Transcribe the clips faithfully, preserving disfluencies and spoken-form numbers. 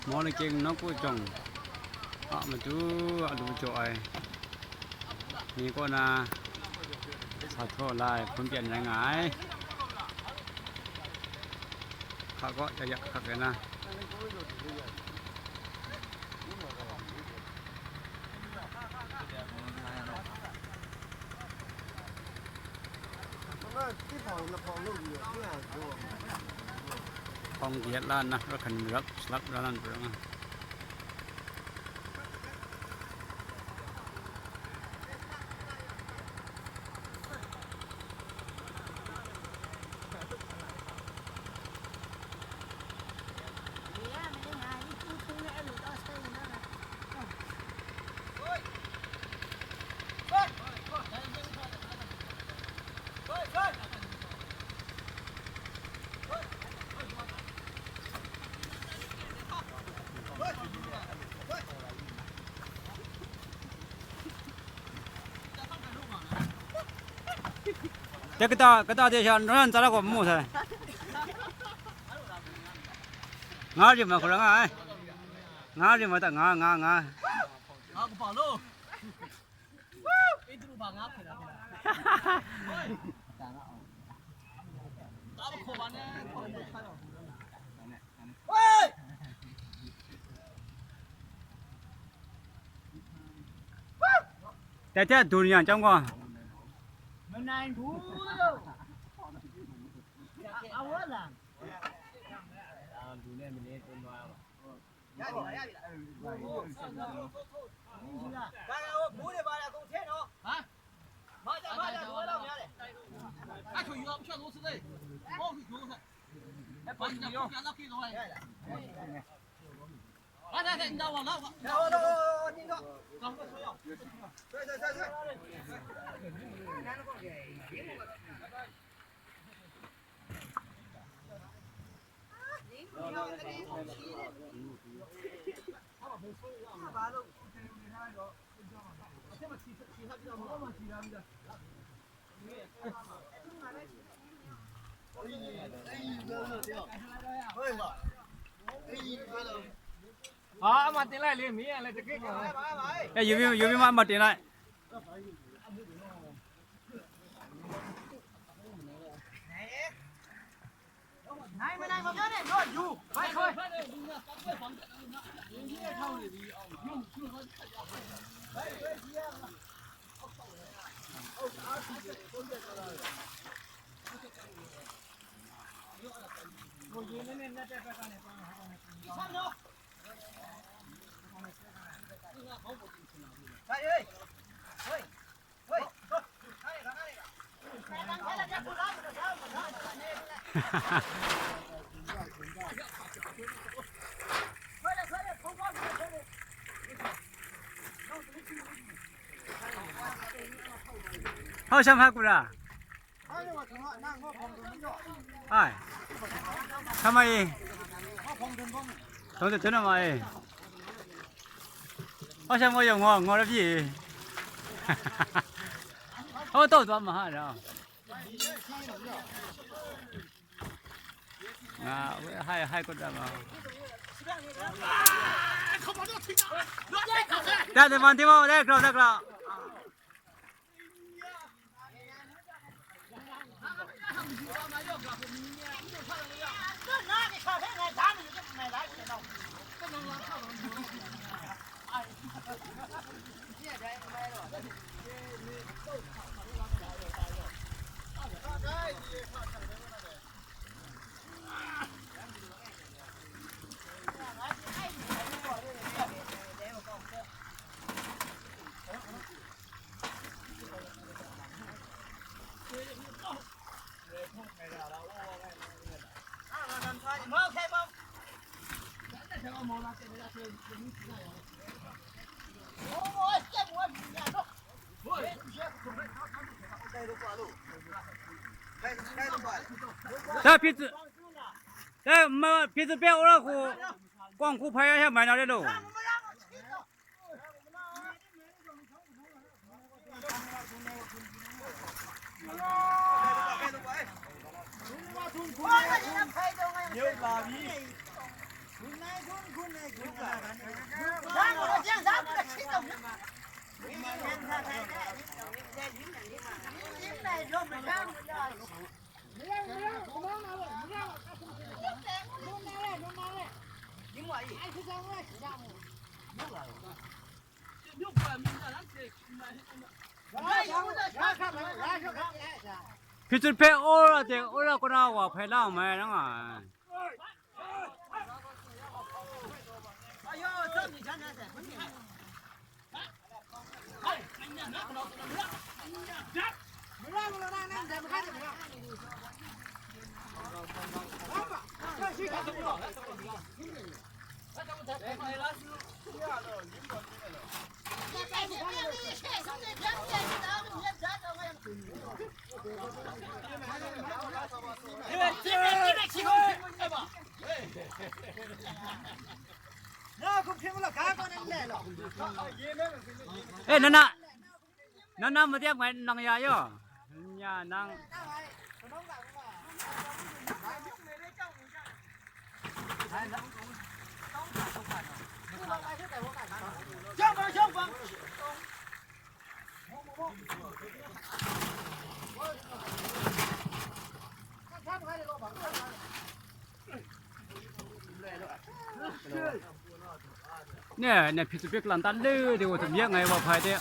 Mawlakying nawku jawng a matu a lu jaw ai ni kaw na sa htaw la ai hpun pyan rai nga ai. Hka kaw ya yak hkak ai na. Hpawng diat la nna, ra hkan rap salap ra lan pru nga. Dai kata, kata de sha n ran tsara gaw n mu sai. Nga rim ai hkra nga ai. Nga rim ai ta nga, nga, nga. Nga kaba lo. Petru ba nga hkra. Ta ba hkaw ba ne. Dai hte dun yang chyawm gaw. Manai bu lo. Awa lang. Ah, ama tin lai le, mi a le, ticket ka. Eh, yubi, yubi ma, ama tin lai. Hau sham ha kura. Ai. Hama e. Tawng te tun na ma e. Hpa sha mo yawng ngaw, ngaw ra pyi. Hpa taw taw ma ha ra. Nga, hai, hai kut da ma. Da de man ti mo, de, kro, de, kro. Da pyi tsun, da ma pyi tsun pya wora hku, kawng hku hpai ya sha mai na re lo. Hpyi chyut hpe wora de, wora kaw na wa hpai la mai na nga ai. Eh, nana, nana madiang ngai nang ya yo. Nya nang. Ne, ne, hpyi chyut hpe kalan tan le de, wa htum ya ngai wa hpai de.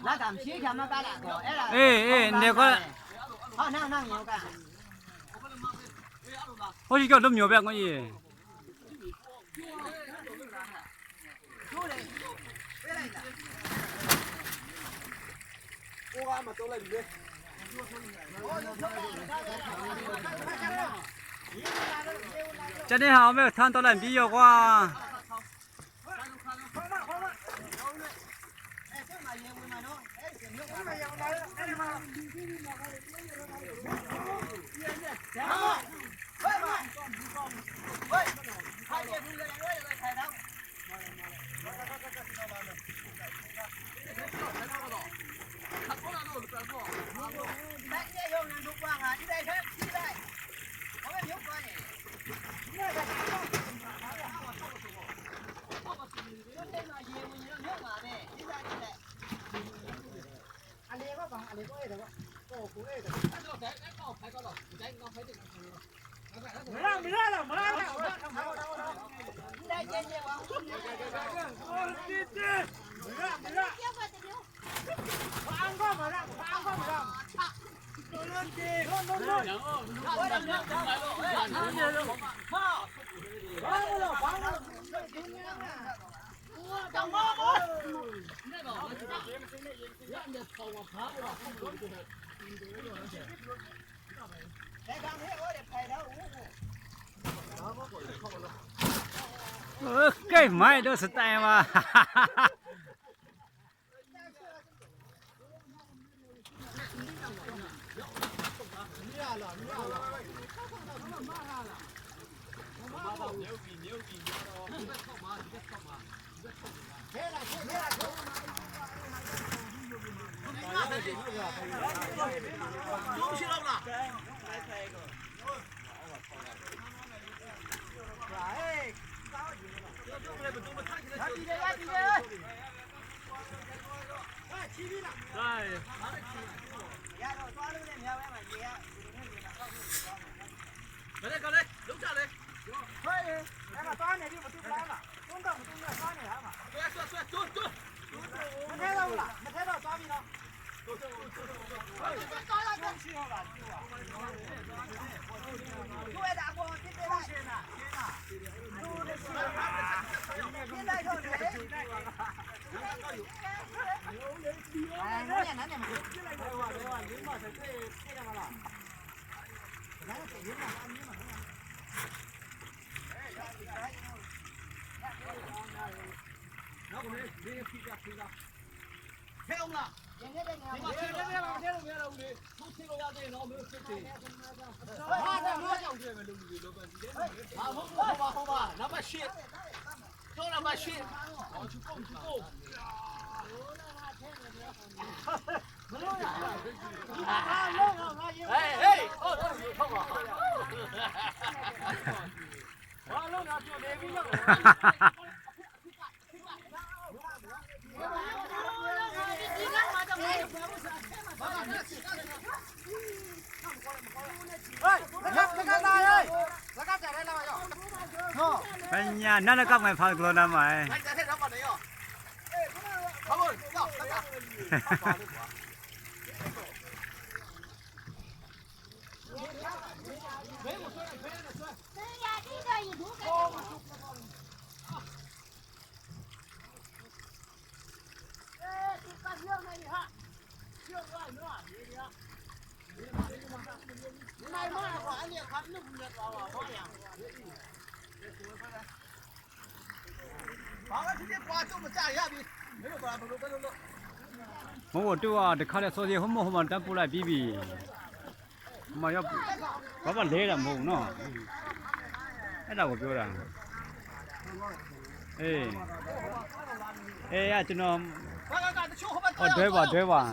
Na kam shi kya ma ka la ko, e la. Eh, eh, ne ko. Hau nang nang yo ka. Hau shi kya lum yo bek ngai ye. Chane ha me than to lan bi yo kwa. Ơ, cái máy đó style mà. Kanya, nana kap ngai hpa galaw na ma ai. Mawo tu a, တခါတည်းစောစော ဟိုမော်ဟိုမော် တန်းပို့လိုက်ပြီးပြီ။ မရော ဘာမှလဲတာမဟုတ်ဘူးနော်။ အဲ့ဒါကိုပြောတာ။ အေး။ အေး အဲ့ကျွန်တော် ဟော တွဲပါ တွဲပါ။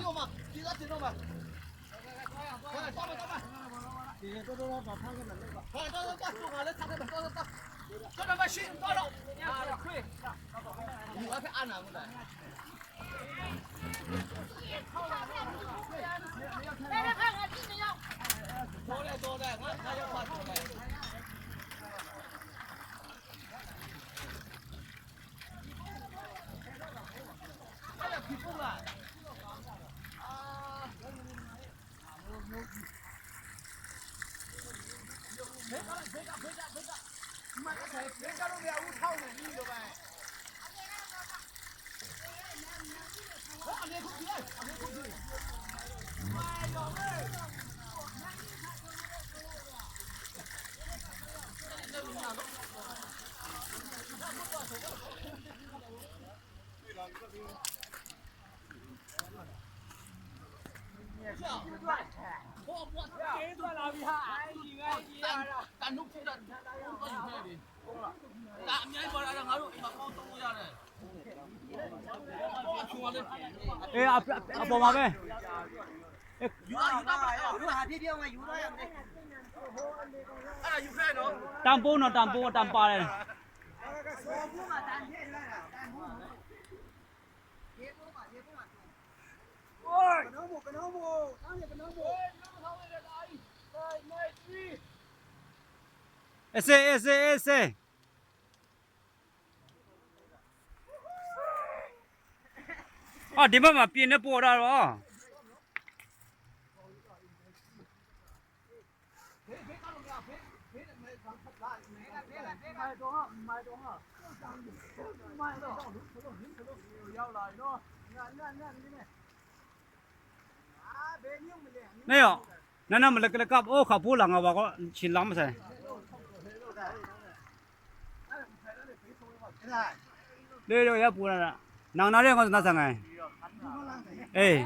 အေး အ အ အပေါ်မှာပဲ။ ယူရယူရပါယူရဟာဖြည်းဖြည်းဝင်ယူရရမယ်။ အဲ့ဒါယူခဲနော်။ တန်ဖိုးနော် တန်ဖိုး တန်ပါတယ်။ ကနောမို့ ကနောမို့ ကနောမို့ အစေ အစေ အစေ။ အော် ဒီဘက်မှာ ပြင်နေပေါ်တာတော့။ ရောက်လာပြီနော်။ နရော နနမလကလကပ် အိုး ခါဖိုးလာ ငါဝါကော ရှင်လမ်းမဆိုင်။ လေရော ရပူလာတာ။ နောင်နာရဲ ငါသနားဆန်ငယ်။ အေး။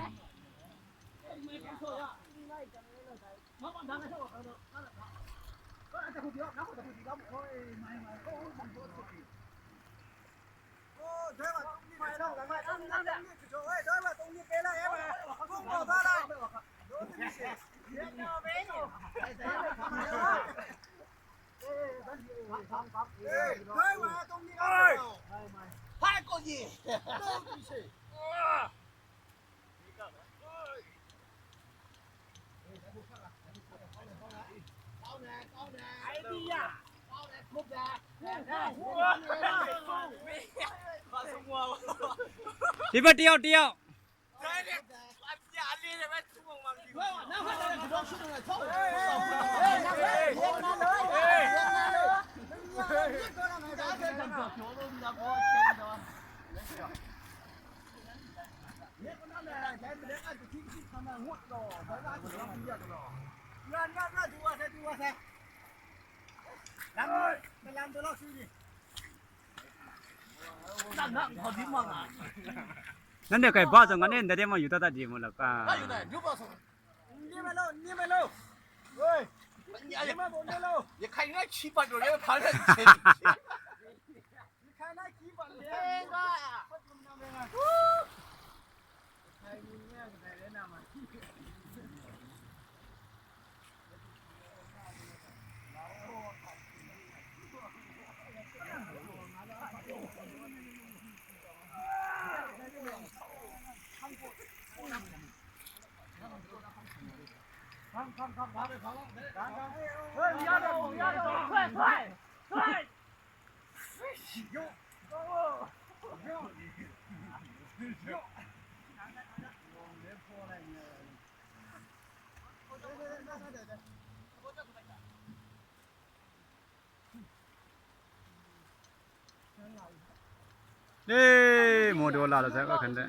ဒီဘက်တစ်ယောက် တစ်ယောက်။ နနဲ့ကဲဘာကြောင့်ငါနဲ့ နတဲ့မယူတတ်တတ်ဒီမို့လက။ ရခိုင်နဲ့ချီပတ်တော့လည်းဖမ်းလိုက်တယ်။ ရခိုင်နဲ့ချီပတ်တယ်။ ရခိုင်နဲ့ချီပတ်တယ်။ ရခိုင်နဲ့ချီပတ်တယ်။ Hey, mo do la lo sa ko khande.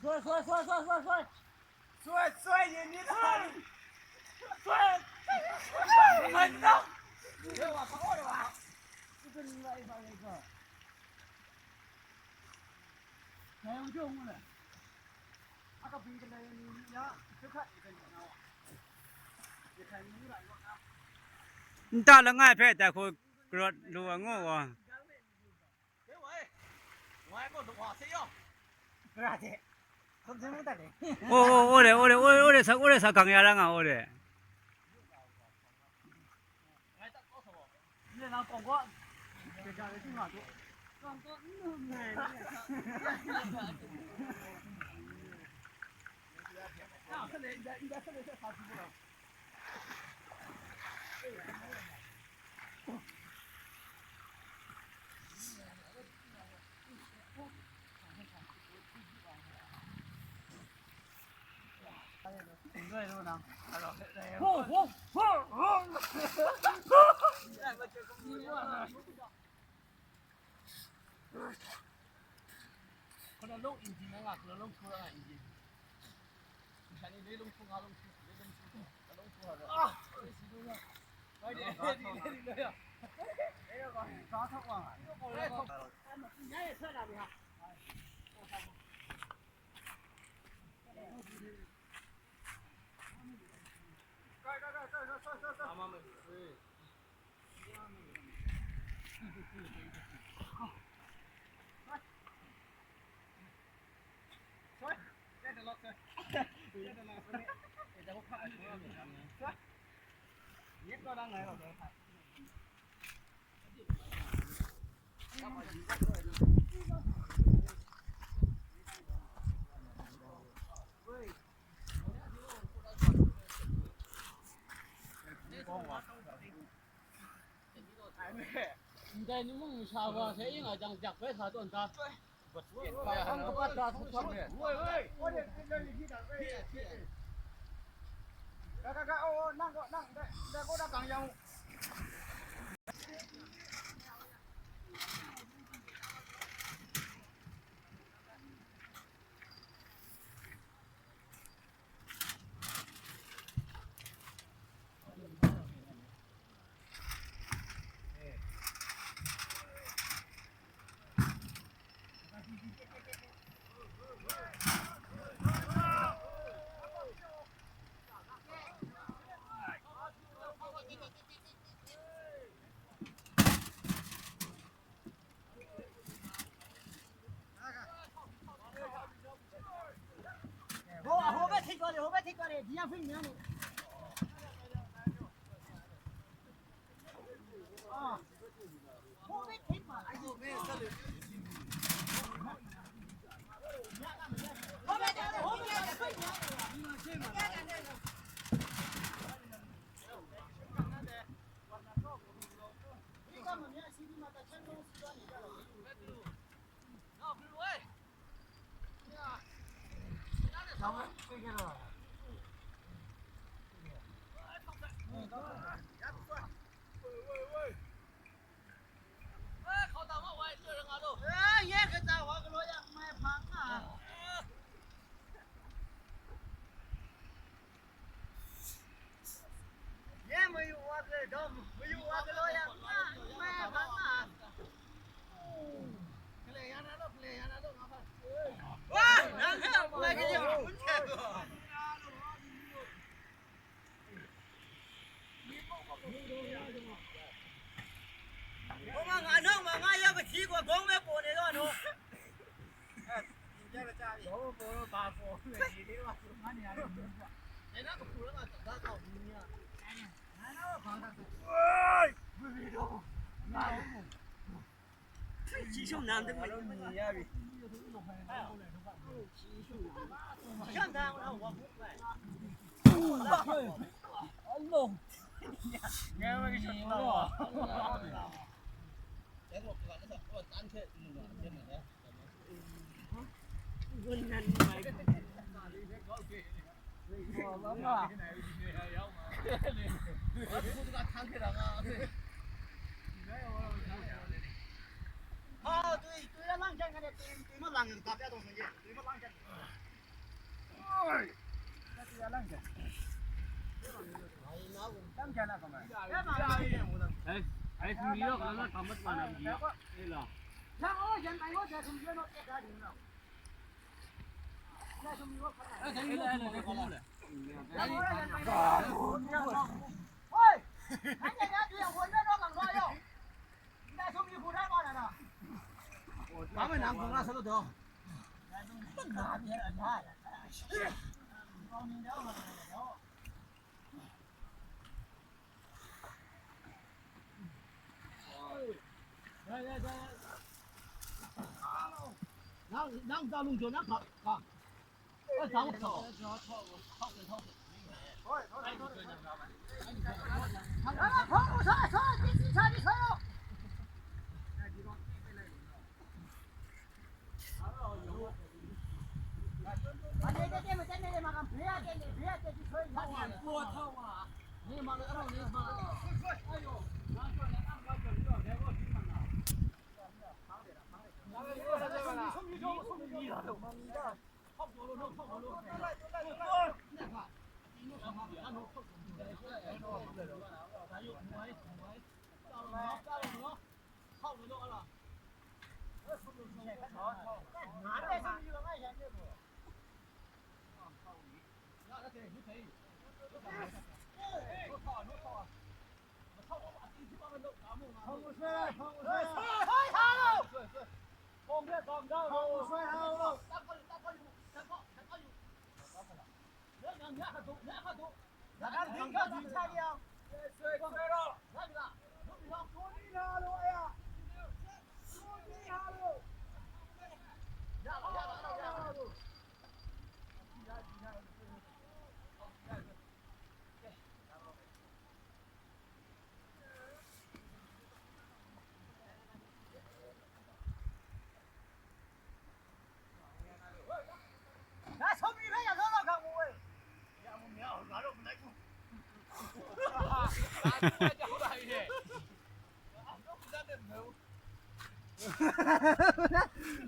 Soi, soi, soi, soi, soi, soi. Soi, soi, yin ni da. Soi. Soi. Soi. Nta langai hpe dai hku karawt lu ai ngu wa. O, o, o de, o de, o de, o de sa, o de sa gang ya ra nga, o de. Kau na long engine na nga, kau na long tura nga engine. Misalnya dia long tura, long tura, dia long tura, long tura. Ah, si tu ya. Baik dia, dia, dia, dia, dia. Eh, kau tak wang. Eh, kau. Ndai ni mung masha wa hte ing a jang, jak bai sa tawn ta. Hkam kapat ta hkam hkam re. Woi, woi. Ga, ga, ga, oh, oh, nang, nang, ndai, ndai kaw da gang yang.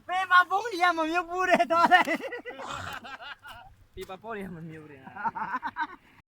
ပေပါပုံးနေရမမျိုးပူးတယ်တော့လေ။ ပေပါပုံးနေရမမျိုးပူးတယ်။